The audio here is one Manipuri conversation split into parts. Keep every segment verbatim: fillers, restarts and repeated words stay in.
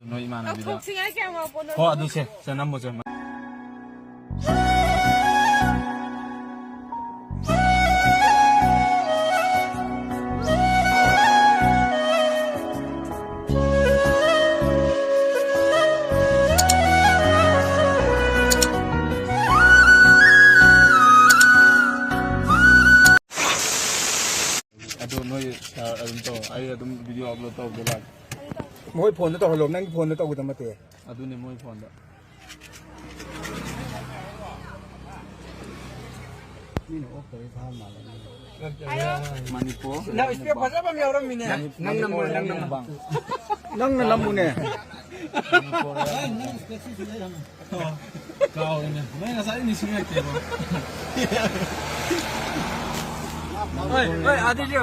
ꯅꯣꯏ ꯏꯃꯥꯟꯅꯕꯤꯗ꯫ ꯂꯧꯊꯣꯛꯁꯤꯡꯉꯥꯏ ꯀꯌꯥꯝ ꯋꯥꯄꯣꯠꯅꯣ? ꯍꯣ, ꯑꯗꯨꯁꯦ, ꯁꯦ, ꯅꯝꯃꯣꯁꯦ꯫ ꯑꯗꯣ ꯅꯣꯏ, ꯑ, ꯑꯗꯨꯝ ꯇꯧ꯫ ꯑꯩ ꯑꯗꯨꯝ video upload ꯇꯧꯒꯦ ꯂꯥꯛꯀꯦ꯫ ꯃꯣꯏ ꯐꯣꯟꯗ ꯇꯧꯍꯜꯂꯣ, ꯅꯪꯒꯤ ꯐꯣꯟꯗ ꯇꯧꯒꯗꯕ ꯅꯠꯇꯦ꯫ ꯑꯗꯨꯅꯦ ꯃꯣꯏ ꯐꯣꯟꯗ꯫ ꯃꯤꯅ ꯑꯣꯐ ꯇꯧꯔꯤ ꯊꯥ ꯃꯥꯜꯂꯦ꯫ ꯃꯅꯤꯄꯨꯔ꯫ ꯅꯪ ꯏꯁꯄꯦꯛ ꯐꯖꯕ ꯑꯃ ꯌꯥꯎꯔꯝꯃꯤꯅꯦ꯫ ꯅꯪ ꯅꯝꯃꯨꯅꯦ, ꯅꯪ ꯅꯝꯃꯨ꯫ ꯅꯪꯅ ꯅꯝꯃꯨꯅꯦ꯫ ꯀꯥꯎꯔꯦꯅꯦ꯫ ꯅꯪ ꯉꯁꯥꯏ ꯅꯤꯡꯁꯤꯡꯉꯛꯇꯦꯕ꯫ ꯍꯣꯏ, ꯍꯣꯏ, ꯑꯗꯨꯁꯨ꯫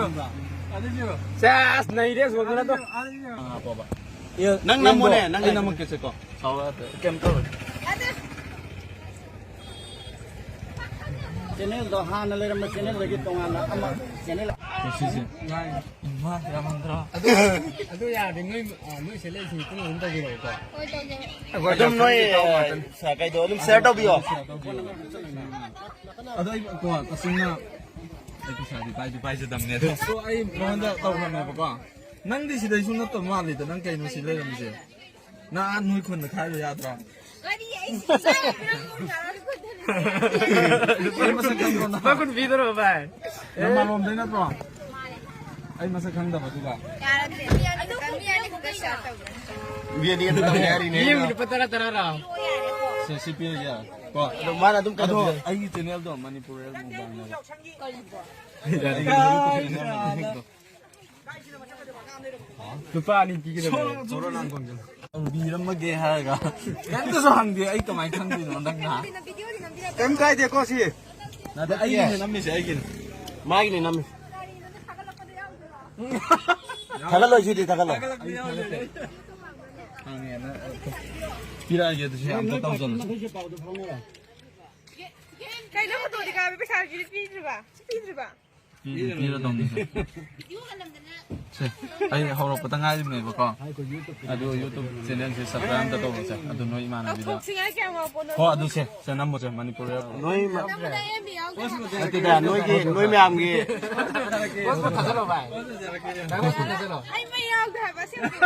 ꯑꯗꯨꯁꯨ꯫ ꯁꯦꯁ, ꯅꯩꯔꯦ, ꯁꯣꯝꯗꯅ ꯇꯣ꯫ ꯑꯗꯨꯁꯨ꯫ ꯑꯥ, ꯄꯣꯕ꯫ ꯅꯪ ꯅꯝꯃꯣꯅꯦ, ꯑꯩ ꯅꯪ ꯑꯩ ꯅꯝꯃꯣ꯫ ꯅꯝꯃꯛꯀꯦꯁꯦꯀꯣ꯫ ꯁꯥꯎꯔꯛꯑꯗꯤ꯫ ꯀꯩꯝ ꯇꯧꯔꯣꯏ꯫ ꯆꯦꯅꯦꯜꯗꯣ ꯍꯥꯟꯅ ꯂꯩꯔꯝꯕ ꯆꯦꯅꯦꯜꯗꯒꯤ ꯇꯣꯉꯥꯟꯅ ꯑꯃ ꯆꯦꯅꯦꯜ꯫ ꯁꯤꯁꯦ꯫ ꯏꯃꯥ, ꯌꯥꯝꯃꯟꯗ꯭ꯔꯣ? ꯑꯗꯨ, ꯑꯗꯨ ꯌꯥꯔꯗꯤ ꯅꯣꯏ, ꯑ, ꯅꯣꯏ ꯁꯦꯂꯦꯛꯁꯤꯡ ꯄꯨꯟꯅ ꯑꯗꯨꯝ ꯇꯧꯕꯤꯔꯛꯎꯀꯣ꯫ ꯑꯗꯨꯝ ꯅꯣꯏ, ꯑ, ꯀꯩꯗꯣ ꯑꯗꯨꯝ share ꯇꯧꯕꯤꯌꯣ꯫ ꯑꯗꯣ ꯑꯩ ꯀꯣ, ꯇꯁꯦꯡꯅ ꯑꯩ ꯄꯩꯁꯥꯗꯤ ꯄꯥꯏꯗꯤ ꯄꯥꯏꯖꯗꯕꯅꯦ꯫ ꯑꯗꯣ ꯑꯩ ꯃꯉꯣꯟꯗ ꯇꯧꯈ꯭ꯔꯕꯅꯦꯕꯀꯣ꯫ ꯅꯪꯗꯤ ꯁꯤꯗꯩꯁꯨ ꯅꯠꯇꯕ ꯃꯥꯜꯂꯤꯗ, ꯅꯪ ꯀꯩꯅꯣ ꯁꯤ ꯂꯩꯔꯝꯃꯤꯁꯦ? ꯅꯍꯥꯟ ꯅꯣꯏ ꯈꯨꯟꯗ ꯈꯥꯏꯕ ꯌꯥꯗ꯭ꯔꯣ? ꯀꯔꯤ? ꯑꯩ ꯁꯤ ꯆꯥꯔꯤꯕ꯭ꯔꯥ? ꯅꯪ ꯃꯁꯛ ꯈꯪꯗ꯭ꯔꯣ ꯅꯪ? ꯃꯈꯨꯠ ꯄꯤꯗꯧꯔꯕ ꯚꯥꯏ? ꯅꯪ ꯃꯥꯂꯣꯝꯗꯩ ꯅꯠꯇ꯭ꯔꯣ? ꯑꯩ ꯃꯁꯛ ꯈꯪꯗꯕ ꯑꯗꯨꯒ꯫ ꯌꯥꯔꯦ, ꯃꯤ ꯑꯅꯤ ꯈꯛꯇ, ꯃꯤ ꯑꯅꯤ ꯈꯛꯇ share ꯇꯧꯒꯦ꯫ ꯃꯤ ꯑꯅꯤ ꯈꯛꯇ ꯇꯧꯒꯦ ꯍꯥꯏꯔꯤꯅꯦ꯫ ꯃꯤ ꯑꯃꯒꯤ ꯂꯨꯄꯥ ꯇꯔꯥ ꯇꯔꯥꯔꯣ? ꯁꯦ, ꯁꯤ ꯄꯤꯔꯒꯦ ꯌꯥꯔꯦ꯫ ꯀꯣ꯫ ꯑꯗꯣ ꯃꯥꯅ ꯑꯗꯨꯝ ꯑꯗꯣ ꯀꯩꯗꯧꯕꯤꯔ-, ꯑꯩꯒꯤ channelꯗꯣ ꯃꯅꯤꯄꯨꯔ ꯃꯨꯛꯕꯥꯡꯅꯦꯕ꯫ ꯀꯔꯤꯕꯣ? ꯂꯨꯄꯥ ꯑꯅꯤ ꯄꯤꯒꯗꯕꯅꯦ꯫ ꯁꯣꯔꯣ, ꯁꯣꯔꯣ ꯅꯥꯟ ꯈꯣꯡꯖꯤꯜꯂꯣ꯫ ꯇꯧꯕꯤꯔꯝꯃꯒꯦ ꯍꯥꯏꯔꯒ ꯀꯩꯝꯇꯁꯨ ꯍꯪꯗꯦ꯫ ꯑꯩ ꯀꯃꯥꯏꯅ ꯈꯪꯗꯣꯏꯅꯣ ꯅꯪꯅ? ꯀꯩꯝ ꯀꯥꯏꯗꯦꯀꯣ ꯁꯤ꯫ ꯅꯠꯇꯦ, ꯑꯩꯒꯤꯅꯦ ꯅꯝꯃꯤꯁꯦ, ꯑꯩꯒꯤꯅꯦ꯫ ꯃꯥꯒꯤꯅꯦ ꯅꯝꯃꯤꯁꯦ꯫ ꯊꯥꯒꯠꯂꯣꯏ ꯁꯤꯗꯤ, ꯊꯥꯒꯠꯂꯣꯏ꯫ ꯊꯥꯒꯠꯂꯛꯄ ꯌꯥꯎꯗꯦ꯫ ꯍꯪꯉꯦꯅ ꯄꯤꯔꯛꯑꯒꯦ ꯑꯗꯨꯁꯨ ꯑꯝꯇ ꯇꯧꯁꯜꯂꯣ꯫ ꯀꯩꯅꯣ ꯐꯣꯇꯣꯗꯤ ꯀꯥꯞꯄꯦ, ꯄꯩꯁꯥꯁꯤꯗꯤ ꯄꯤꯗ꯭ꯔꯤꯕ? ꯁꯤ ꯄꯤꯗ꯭ꯔꯤꯕ? ꯄꯤꯔ-, ꯄꯤꯔꯗꯧꯅꯤ꯫ ꯁꯦ, ꯑꯩ ꯍꯧꯔꯛꯄꯗ ꯉꯥꯏꯔꯤꯕꯅꯦꯕꯀꯣ꯫ ꯑꯗꯨ YouTube channelꯁꯦ subscribe ꯑꯝꯇ ꯇꯧꯔꯣꯁꯦ꯫ ꯑꯗꯨ ꯅꯣꯏ ꯏꯃꯥꯟꯅꯕꯤꯗ꯫ ꯂꯧꯊꯣꯛꯁꯤꯡꯉꯥꯏ ꯀꯌꯥꯝ ꯍꯥꯞꯄꯅꯣ? ꯍꯣ, ꯑꯗꯨ ꯁꯦ, ꯁꯦ ꯅꯝꯃꯣꯁꯦ, ꯃꯅꯤꯄꯨꯔ rap꯫ ꯅꯣꯏ ꯃ-, ꯅꯝꯕꯗ ꯑꯦꯝ ꯕꯤ ꯌꯥꯎꯗꯦ ꯍꯥꯏꯕ꯫ ꯅꯠꯇꯦꯗ, ꯅꯣꯏꯒꯤ, ꯅꯣꯏ ꯃꯌꯥꯝꯒꯤ꯫ ꯑꯩ ꯃꯩ ꯌꯥꯎꯗꯦ ꯍꯥꯏꯕ, ꯑꯁꯦꯡꯕꯩ꯫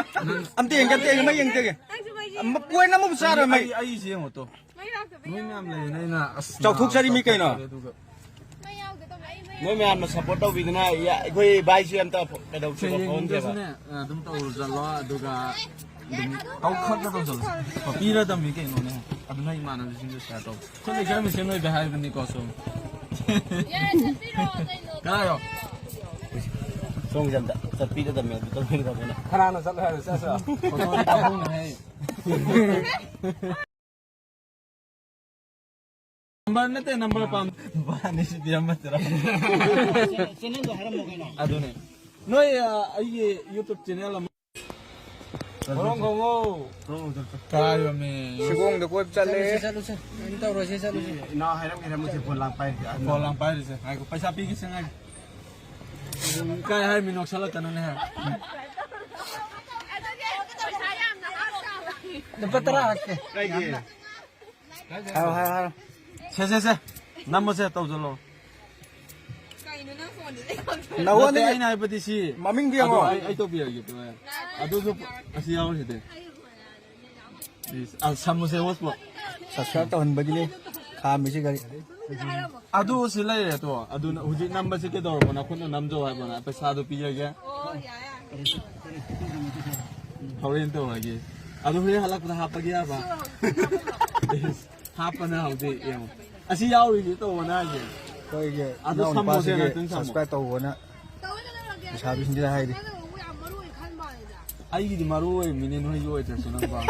ꯑꯝꯇ ꯌꯦꯡꯒꯦ, ꯑꯝꯇ ꯌꯦꯡꯒꯦ, ꯃꯩ ꯌꯦꯡꯖꯒꯦ꯫ ꯅꯪꯁꯨ ꯃꯩ ꯌꯦꯡꯉꯣ꯫ ꯃ-, point ꯑꯃꯕꯨ ꯆꯥꯔꯣꯏ, ꯃꯩ꯫ ꯑꯩ, ꯑꯩꯁꯦ ꯌꯦꯡꯉꯣ ꯇꯣ꯫ ꯃꯩ ꯂꯥꯛꯇꯕ ꯅꯣꯏ ꯌꯥꯝ ꯂꯩꯌꯦꯅ ꯑꯩꯅ ꯑꯁ ꯆꯥꯎꯊꯣꯛꯆꯔꯤ ꯃꯤ ꯀꯩꯅꯣ꯫ ꯆꯥꯎꯊꯣꯛꯆꯔꯤ ꯑꯗꯨꯒ ꯃꯩ ꯌꯥꯎꯗꯦ ꯇꯧꯕ ꯑꯩ ꯃꯩ ꯅꯣꯏ ꯃꯌꯥꯝꯅ support ꯇꯧꯕꯤꯗꯅ ꯌꯥ-, ꯑꯩꯈꯣꯏ ꯚꯥꯏꯁꯦ ꯑꯝꯇ ꯀꯩꯗꯧꯁꯦꯕ ꯁꯦ ꯐꯥꯎꯍꯟꯁꯦꯕ꯫ ꯌꯦꯡꯅꯤꯡꯗ꯭ꯔꯁꯨꯅꯦ, ꯑꯗꯨꯝ ꯇꯧꯔꯨ ꯆꯠꯂꯣ ꯑꯗꯨꯒ ꯑꯗꯨꯝ ꯇꯧ ꯈꯪꯅ ꯇꯧꯁꯜꯂꯣ꯫ ꯄꯤꯔꯗꯝꯃꯤ ꯀꯩꯅꯣꯅꯦ꯫ ꯑꯗꯨꯅ ꯏꯃꯥꯟꯅꯕꯁꯤꯡꯗꯨ share ꯇꯧ꯫ ꯑꯩꯈꯣꯏ ꯂꯩꯀꯥꯏ ꯃꯁꯦꯟ ꯑꯣꯏꯕ ꯍꯥꯏꯕꯅꯤꯀꯣ ꯁꯨꯝ꯫ ꯌꯥꯔꯦ, ꯆꯠꯄꯤꯔꯣ, ꯀꯩꯅꯣ, ꯀꯅꯥꯅꯣ? ꯁꯣꯝꯒꯤꯁꯦ ꯑꯝꯇ ꯆꯠꯄꯤꯒꯗꯕꯅꯦ ꯑꯗꯨ ꯇꯧꯕꯤꯒꯗꯕꯅꯤꯅ꯫ ꯀꯅꯥꯅ ꯆꯠꯂꯣ ꯍꯥꯏꯔꯣ? ꯆꯠꯁꯤꯔꯣ? ꯐꯣꯇꯣꯗꯤ ꯄꯥꯝꯃꯨꯅꯨꯍꯦ꯫ Number ꯅꯠꯇꯦ, number ꯄꯥꯝ-, ꯅꯨꯄꯥ ꯑꯅꯤ ꯁꯤꯗꯤ ꯑꯃ ꯇꯔꯥ꯫ Channelꯗꯣ ꯍꯥꯏꯔꯝꯃꯣ ꯀꯩꯅꯣ꯫ ꯑꯗꯨꯅꯦ꯫ ꯅꯣꯏ, ꯑ, ꯑꯩꯒꯤ YouTube channel ꯑꯃ ꯍꯣꯔꯣꯡ ꯈꯣꯡꯉꯣ꯫ ꯀꯥꯏꯕꯃꯦ꯫ ꯁꯤꯒꯣꯡꯗ ꯀꯣꯏꯕ ꯆꯠꯂꯦ꯫ ꯆꯠꯂꯨꯁꯦ, ꯆꯠꯂꯨꯁꯦ꯫ ꯀꯩꯝ ꯇꯧꯔꯣꯏꯁꯦ, ꯆꯠꯂꯨꯁꯦ꯫ ꯏꯅꯥꯎ ꯍꯥꯏꯔꯝꯒꯦ, ꯍꯥꯏꯔꯝꯃꯨꯁꯦ, ꯐꯣꯟ ꯂꯥꯡ ꯄꯥꯏꯔꯤꯁꯦ꯫ ꯐꯣꯟ ꯂꯥꯡ ꯄꯥꯏꯔꯤꯁꯦ꯫ ꯉꯥꯏꯈꯣ, ꯄꯩꯁꯥ ꯄꯤꯒꯦꯁꯦ, ꯉꯥꯏꯈꯣ꯫ ꯀꯥꯏ ꯍꯥꯏꯃꯤ, ꯅꯣꯛꯁꯜꯂꯛꯀꯅꯨꯅꯦ꯫ ꯂꯨꯄꯥ ꯇꯔꯥ ꯍꯥꯞꯀꯦ꯫ ꯀꯩꯒꯤ? ꯍꯥꯏꯔꯣ, ꯍꯥꯏꯔꯣ, ꯍꯥꯏꯔꯣ꯫ ꯁꯦ, ꯁꯦ, ꯁꯦ꯫ ꯅꯝꯃꯣꯁꯦ, ꯇꯧꯁꯜꯂꯣ꯫ ꯀꯩꯅꯣ ꯅꯪ ꯐꯣꯟꯗꯨꯗ ꯌꯥꯎꯗ꯭ꯔꯣ? ꯅꯉꯣꯟꯗ ꯅꯠꯇꯦ, ꯑꯩꯅ ꯍꯥꯏꯕꯗꯤ ꯁꯤ꯫ ꯃꯃꯤꯡꯗꯤ ꯑꯗꯣ ꯌꯦꯡꯉꯣ꯫ ꯑꯩ, ꯑꯩ ꯇꯧꯕꯤꯔꯒꯦ, ꯇꯧꯕꯤꯔꯒꯦ꯫ ꯑꯗꯨꯁꯨ ꯑꯁꯤ ꯌꯥꯎꯔꯤꯁꯤꯗꯤ꯫ ꯏꯁ, ꯑ, ꯁꯝꯃꯨꯁꯦ, ꯍꯣꯁꯄꯣꯠ꯫ Subscribe ꯇꯧꯍꯟꯕꯒꯤꯅꯦ ꯈꯥꯝꯃꯤꯁꯤ ꯒꯥꯔꯤ꯫ ꯑꯗꯨ ꯁꯤ ꯂꯩꯔꯦ ꯇꯣ꯫ ꯑꯗꯨꯅ ꯍꯧꯖꯤꯛ ꯅꯝꯕꯁꯤ ꯀꯩꯗꯧꯔꯕ? ꯅꯈꯨꯠꯅ ꯅꯝꯖꯧ ꯍꯥꯏꯕ, ꯅ ꯄꯩꯁꯥꯗꯣ ꯄꯤꯔꯒꯦ꯫ ꯑꯣ, ꯌꯥꯏ, ꯌꯥꯏ꯫ ꯍꯣꯔꯦꯟ ꯇꯧꯔꯒꯦ꯫ ꯑꯗꯨ ꯍꯣꯔꯦꯟ ꯍꯜꯂꯛꯄꯗ ꯍꯥꯞꯄꯒꯦ ꯍꯥꯏꯕ? ꯁꯤ ꯍꯧꯖꯤꯛ ꯍꯥꯞꯄꯅ ꯍꯧꯖꯤꯛ ꯌꯦꯡꯉꯣ꯫ ꯑꯁꯤ ꯌꯥꯎꯔꯤꯁꯦ ꯇꯧꯕꯅ ꯍꯥꯏꯁꯦ꯫ ꯑꯩꯈꯣꯏꯒꯤ ꯑꯗꯨ ꯏꯅꯥꯎ ꯁꯝꯃꯣꯁꯦ ꯅꯨꯄꯥꯁꯤꯒꯤ ꯅꯥꯛꯇꯪ ꯁꯝꯃꯣ꯫ Subscribe ꯇꯧꯕꯅ ꯇꯧꯋꯦ, ꯀꯩꯗꯧꯔꯒꯦ? ꯂꯩꯁꯥꯕꯤꯁꯤꯡꯁꯤꯗ ꯍꯥꯏꯔꯤ꯫ ꯅꯪꯅ ꯑꯃꯨꯛ ꯌꯥꯝ ꯃꯔꯨ ꯑꯣꯏ ꯈꯟꯕ ꯋꯥꯅꯤꯗ꯫ ꯑꯩꯒꯤꯗꯤ ꯃꯔꯨ ꯑꯣꯏꯕꯅꯤꯅꯦ, ꯅꯣꯏꯒꯤ ꯑꯣꯏꯗ꯭ꯔꯁꯨ ꯅꯪ ꯄꯥꯝ꯫